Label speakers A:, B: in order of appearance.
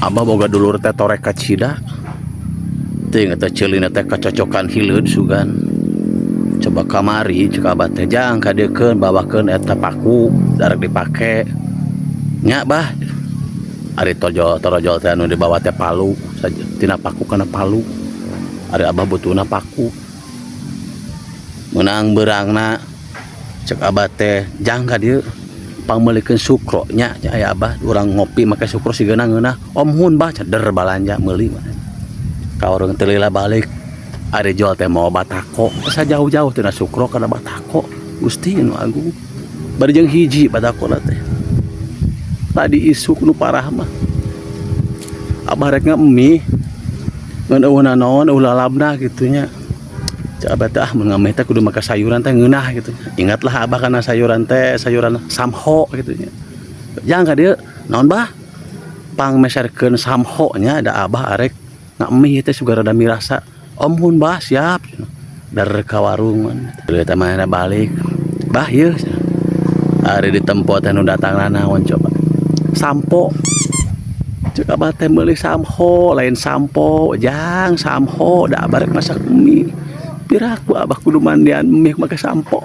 A: Abah boga dulur teh torek kacida. Teuing eta ceulina teh kacocokan hileud sugan. Coba kamari cek Abah teh, "Jang, kadiekeun, bawakeun eta paku, darek dipake." Nya, Bah. Ari tojol torojol teh anu dibawa teh palu, tina paku kana palu. Ari Abah butuhna paku. Meunang beurangna cek Abah teh, "Jang, ka dieu, pangmeulikeun Sukro nya." Aya Abah urang ngopi make Sukro sigana ngeunah. "Oh, muhun, Bah." Ceder balanja meuli ka warung teu lila balik. Ari jual teh mau batako sajauh-jauh tina Sukro kana batako. Gusti nu Agung, bari jeung hiji batako teh tadi isuk. Nu parah mah Abah rek ngemih ngan euweuh naon, euweuh lalabna kitu nya. Cek Abah teh, ah, mun ngemih teh kudu make sayuran teh ngeunah gitu. Ingatlah Abah kana sayuran teh, sayuran samho gitu nya. "Jang, ka dieu." "Naon, Bah?" "Pang meserkeun samho nya, da Abah arek ngemih teh suga rada mirasa." "Oh, muhun, Bah, siap." Dar ka warung man. Teu manehna balik. "Bah, ieu." Ari ditempo teh nu datangna naon coba? Sampo. Cek Abah teh meuli samho, lain sampo, Jang, samho, da Abah rek masak mie. Piraku Abah kudu mandian mie make sampo.